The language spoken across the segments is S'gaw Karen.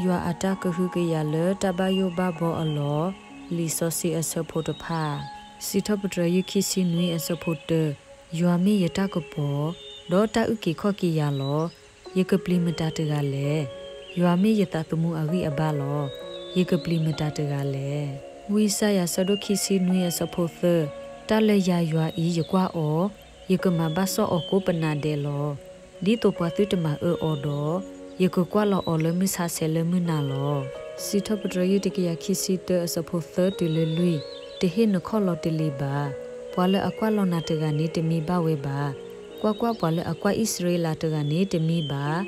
ယွၤအတၢ်ကဟုကယာ်လၢတၢ်ဘၣ်ယိၣ်ဘၣ်ဘီအလီၢ်, လံာ်စီဆှံအဆၢဖိတဖၣ်. စံးထီၣ်ပတြၢၤ ယုၢ်ခံဆံနွံ အဆၢဖိတၢ, ယွၤမ့ၢ်ယတၢ်ကပီၤ, ဒီးတၢ်အုၣ်က့ၤခီၣ်က့ၤယၤလီၤ. ယကပျံၤမတၤတဂၤလဲၣ်. ယွၤမ့ၢ်ယသးသမူအဂံၢ်အဘါလီၤ. ယကပျံၤမတၤတဂၤလဲၣ်. ဝံယၡါယၤ ဆၢဒိၣ်ခံဆံနွံ အဆၢဖိသၢ, တၢ်လၢယၤယွၤအံၤ ယကွၢ်အီၤ, ယကမၤဘၣ်စီၣ်အီၤကိးပနၤဒဲးလီၤ. ဒ်သိးပှၤသုတမၤအၢအီၤဒီး, ယကကွၢ်လီၤအီၤလၢမုၢ်ဆါဆဲးလၢမုၢ်နၤလီၤ. စံးထီၣ်ပတြၢၤ ယုၢ်တကယၤခံဆံတၢ အဆၢဖိသၢတုၤလၢလွံၢ်, တဟ့ၣ်နခီၣ်လီၤတလံၤဘၣ်. ပှၤလၢအကွၢ်လီၤနၤတဂၤန့ၣ် တမံဘၣ်ဝဲဘၣ်. ကွၢ်ကွၢ်, ပှၤလၢအကွၢ်အံၣ်စရ့လးတဂၤန့ၣ် တမံဘၣ်,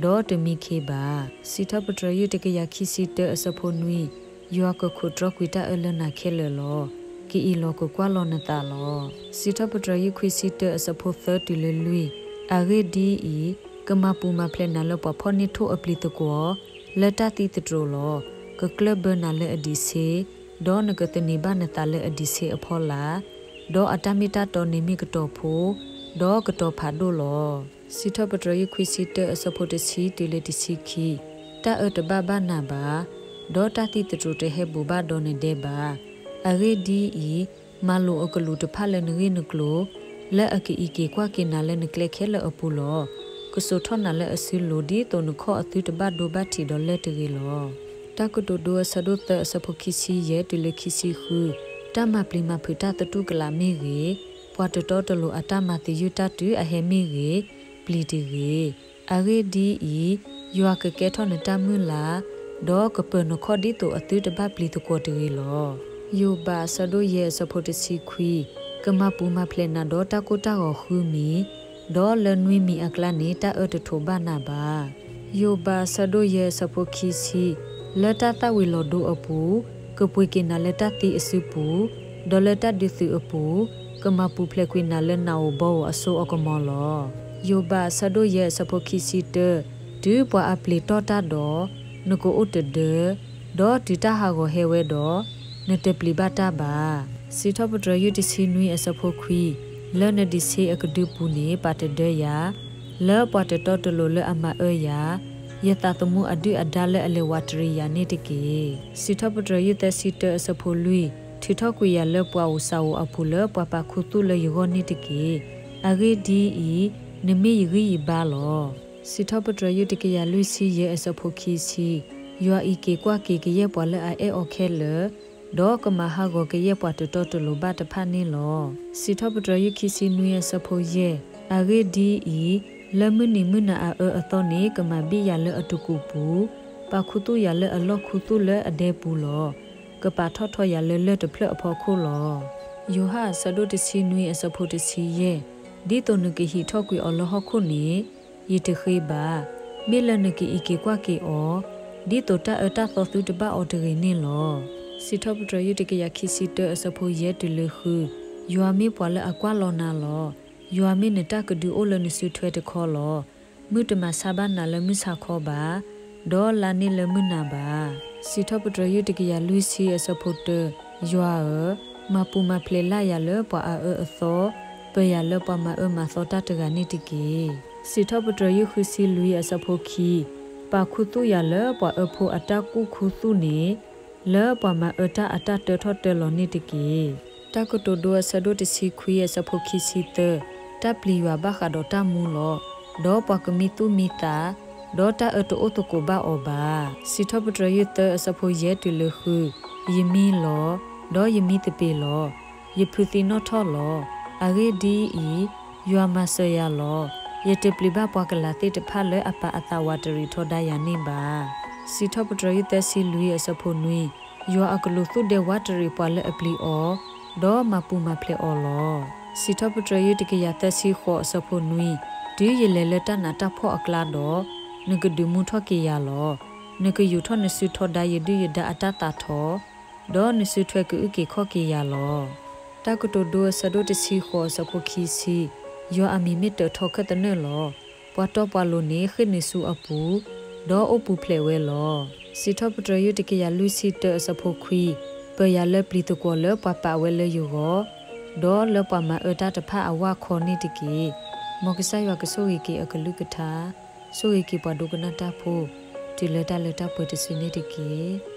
ဒီးတမံခ့ဘၣ်. စံးထီၣ်ပတြၢၤ ယုၢ်တကယၤခံဆံတၢ အဆၢဖိနွံ, ယွၤကခိးတြီကွံာ်တၢ်အၢလၢနၤခဲလၢာ်လီၤ. ကအံးလီၤကကွၢ်လီၤနသးလီၤ. စံးထီၣ်ပတြၢၤ ယုၢ်ခွံဆံတၢ အဆၢဖိသၢတုၤလၢလွံၢ်, အဂ့ၢ်ဒ်အံၤ, ကမၤပူၤမၤဖျဲးနၤလၢပှၤဖီၣ်န့ၢ်ထိၣ်အပျံၤသကွီၤ, လၢတၢ်သံသတြိာ်လီၤ. ကကျၢၢ်ဘၢနၤလၢအဒံးဆ့, ဒီးနကသန့ၤဘၣ်နသးလၢအဒံးဆ့အဖီလာ်, ဒီးအတၢ်မ့ၢ်တၢ်တီန့ၣ်မ့ၢ်ကတီၤဖိ, ဒီးကတီၤဖးဒိၣ်လီၤ. စံးထီၣ်ပတြၢၤ ယုၢ်ခွံဆံတၢ အဆၢဖိတဆံတုၤလၢတဆံခံ, တၢ်အၢတဘၣ်ဘၣ်နၤဘၣ်, ဒီးတၢ်သံသတြိာ်တဟဲဘူးဘၣ်ဒီးနဒဲဘၣ်. အဂ့ၢ်ဒ်အံၤ, မၤလိာ်အကလူးတဖၣ်လၢနဂ့ၢ်နကျိၤ, လၢအကအံးက့ၤကွၢ်က့ၤနၤလၢနကျဲခဲလၢာ်အပူၤလီၤ. ကစိာ်ထီၣ်နၤလၢအစုလိၤ ဒ်သိးနခီၣ်အသုတဘၣ်ဒိဘၣ်ထံးဒီးလၢၢ်တဂ့ၤလီၤ. တၢ်ကတိၤဒိ အဆၢဒိၣ်သၢ အဆၢဖိခံဆံယဲၢ်တုၤလၢခံဆံဃု, တၢ်မၤပျံၤမၤဖုးတၢ်သတူၢ်ကလာ်မ့ၢ်ဂ့ၤ, ပှၤတတီတလိၤအတၢ်မၤသယုၢ်တၢ်တုၤအဟဲမ့ၢ်ဂ့ၤ, ပျံၤတဂ့ၤ. အဂ့ၢ်ဒ်အံၤ, ယွၤကကဲထီၣ်နတၢ်မုၢ်လၢ်, ဒီးကပၢၤနခီၣ်ဒ်သိးအသုတဘၣ်ပျံၤသကွီၤတဂ့ၤလီၤ. ယိၤဘး အဆၢဒိၣ်ယဲၢ် အဆၢဖိတဆံခွံ, ကမၤပူၤမၤဖျဲးနၤဒီးတၢ်ကိၢ်တၢ်ဂီၤဃုမံၤ, ဒီးလၢနွံမံၤအကျါန့ၣ် တၢ်အၢတထိးဘၣ်နၤဘၣ်. ယိၤဘး အဆၢဒိၣ်ယဲၢ် အဆၢဖိခံဆံ, လၢတၢ်သၣ်ဝံၤလီၤဒိအပူၤ, ကပှ့ၤက့ၤနၤလၢတၢ်သံအစုပူၤ, ဒီးလၢတၢ်ဒုးသုးအပူၤ, ကမၤပူၤဖျဲးကွံာ်နၤလၢနးဧိၤဘီဧိၤအစိအကမီၤလီၤ. ယိၤဘး အဆၢဒိၣ်ယဲၢ် အဆၢဖိခံဆံတၢ, တုၤပှၤအပျ့ၤတီၢ်တၢ်ဒီး, နကအိၣ်တဒၢ, ဒီးတုၤတၢ်ဟးဂီၤဟဲဝဲဒီး, နတပျံၤဘၣ်တၢ်ဘၣ်. စံးထီၣ်ပတြၢၤ ယုၢ်တဆံနွံ အဆၢဖိခွံ, လၢနဒံးဆ့အကဒုပူၤန့ၣ် ပာ်တဒၢယၤ, လၢပှၤတတီတလိၤလၢအမၤအၢယၤ, ယသးသမူအဒုၣ်အဒါလၢအလဲၤဝးတရံးယၤန့ၣ်တက့ၢ်. စံးထီၣ်ပတြၢၤ ယုၢ်သၢဆံတၢ အဆၢဖိလွံၢ်, ထုးထီၣ်ကွံာ်ယၤလၢပှၤအိၣ်စၢ်အိၣ်အပူၤလၢပှၤပာ်ခူသူၣ်လၢယဂီၢ်န့ၣ်တက့ၢ်. အဂ့ၢ်ဒ်အံၤ, နမ့ၢ်ယဂံၢ်ယဘါလီၤ. စံးထီၣ်ပတြၢၤ ယုၢ်တကယၤလွံၢ်ဆံယဲၢ် အဆၢဖိခံဆံ, ယွၤအံးက့ၤကွၢ်က့ၤကယဲၢ်ပှၤလၢအအဲၣ်အီၤခဲလၢာ်, ဒီးကမၤဟးဂီၤကယဲၢ်ပှၤတတီတလိၤဘၣ်တဖၣ်န့ၣ်လီၤ. စံးထီၣ်ပတြၢၤ ယုၢ်ခံဆံနွံ အဆၢဖိယဲၢ်, အဂ့ၢ်ဒ်အံၤ, လၢမုၢ်နံၤမုၢ်နၤအအၢအသီန့ၣ် ကမၤဘံၣ်ယၤလၢအတကူးပူၤ, ပာ်ခူသူၣ်ယၤလၢအလီၢ်ခူသူၣ်လၢအဒဲပူၤလီၤ. ကပာ်ထီၣ်ထီယၤလၢလၢၢ်တဖျၢၣ်အဖီခိၣ်လီၤ. ယိၤဟၣ် အဆၢဒိၣ်တဆံနွံ အဆၢဖိတဆံယဲၢ်, ဒ်သိးနကဟံးထီၣ်ကွံာ်အီၤလၢဟီၣ်ခိၣ်န့ၣ်, ယတဃ့ဘၣ်, မ့ၢ်လၢနကအံးက့ၤကွၢ်က့ၤအီၤ, ဒ်သိးတၢ်အၢတၢ်သီသုတဘၣ်အီၤတဂ့ၤန့ၣ်လီၤ. စံးထီၣ်ပတြၢၤ ယုၢ်တကယၤခံဆံတၢ အဆၢဖိယဲၢ်တုၤလၢဃု, ယွၤမ့ၢ်ပှၤလၢအကွၢ်လီၤနၤလီၤ. ယွၤမ့ၢ်နတၢ်ကဒုအိၣ်လၢနစုထွဲတခီလီၤ. မုၢ်တမၤဆါဘၣ်နၤလၢမုၢ်ဆါခီဘၣ်, ဒီးလါန့ၢ်လၢမုၢ်နၤဘၣ်. စံးထီၣ်ပတြၢၤ ယုၢ်တကယၤလွံၢ်ဆံ အဆၢဖိတၢ, ယွၤဧၢ, မၤပူၤမၤဖျဲးလၢ်ယၤလၢပှၤအအၢအသီ, ပၢၤယၤလၢပှၤမၤအၢမၤသီတၢ်တဂၤန့ၣ်တက့ၢ်. စံးထီၣ်ပတြၢၤ ယုၢ်ဃုဆံလွံၢ် အဆၢဖိခံ, ပာ်ခူသူၣ်ယၤလၢပှၤအၢဖိအတၢ်ကူၣ်ခူသူၣ်န့ၣ်, လၢပှၤမၤအၢတၢ်အတၢ်တၢထီၣ်တၢလီၤန့ၣ်တက့ၢ်. တၢ်ကတိၤဒိ အဆၢဒိၣ်တဆံခွံ အဆၢဖိခံဆံသၢ, တၢ်ပျံၤယွၤဘၣ်ဃးဒီးတၢ်မူလီၤ. ဒီးပှၤကမံသူၣ်မံသး, ဒီးတၢ်အၢတအိၣ်သကိးဘၣ်အီၤဘၣ်. စံးထီၣ်ပတြၢၤ ယုၢ်သၢ အဆၢဖိယဲၢ်တုၤလၢဃု, ယမံလီၤ, ဒီးယမံသပ့ၤလီၤ. ယဖုးသံနီၣ်ထီၣ်လီၤ. အဂ့ၢ်ဒ်အံၤ, ယွၤမၤစၢၤယၤလီၤ. ယတပျံၤဘၣ်ပှၤကလၤသ့ၣ်တဖၣ်လၢအပာ်အသးဝးတရံးထီဒါယၤန့ၣ်ဘၣ်. စံးထီၣ်ပတြၢၤ ယုၢ်သၢဆံလွံၢ် အဆၢဖိနွံ, ယွၤအကလူးသူၣ်ဒဲဝးတရံးပှၤလၢအပျံၤအီၤ, ဒီးမၤပူၤမၤဖျဲးအီၤလီၤ. စံးထီၣ်ပတြၢၤ ယုၢ်တကယၤသၢဆံဃိး အဆၢဖိနွံ, တုၤယလဲၤလၢတၢ်နးတၢ်ဖှီၣ်အကျါဒီး, နကဒုးမူထီၣ်က့ၤယၤလီၤ. နကယူာ်ထီၣ်နစုထီဒါယဒုၣ်ယဒါအတၢ်သးထီၣ်, ဒီးနစုထွဲကအုၣ်က့ၤခီၣ်က့ၤယၤလီၤ. တၢ်ကတိၤဒိ အဆၢဒိၣ်တဆံဃိး အဆၢဖိခံဆံ, ယွၤအမံၤမ့ၢ်တၢးထီခဲသနၢၣ်လီၤ. ပှၤတီပှၤလိၤန့ၣ် ဃ့ၢ်နုာ်ဆူအပူၤ, ဒီးအိၣ်ပူၤဖျဲးဝဲလီၤ. စံးထီၣ်ပတြၢၤ ယုၢ်တကယၤလွံၢ်ဆံတၢ အဆၢဖိခွံ, ပၢၤယၤလၢပျံၤသကွီၤလၢပှၤပာ်ဝဲလၢယဂီၢ်, ဒီးလၢပှၤမၤအၢတၢ်တဖၣ်အဝၢ်ခီန့ၣ်တက့ၢ်. မ်ကစၢ်ယွၤကဆိၣ်ဂ့ၤက့ၤအကလုၢ်ကထါ, ဆိၣ်ဂ့ၤက့ၤပှၤဒိကနၣ်တၢ်ဖိ တုၤလၢတၢ်လၢတၢ်ပှဲၤတစုန့ၣ်တက့ၢ်.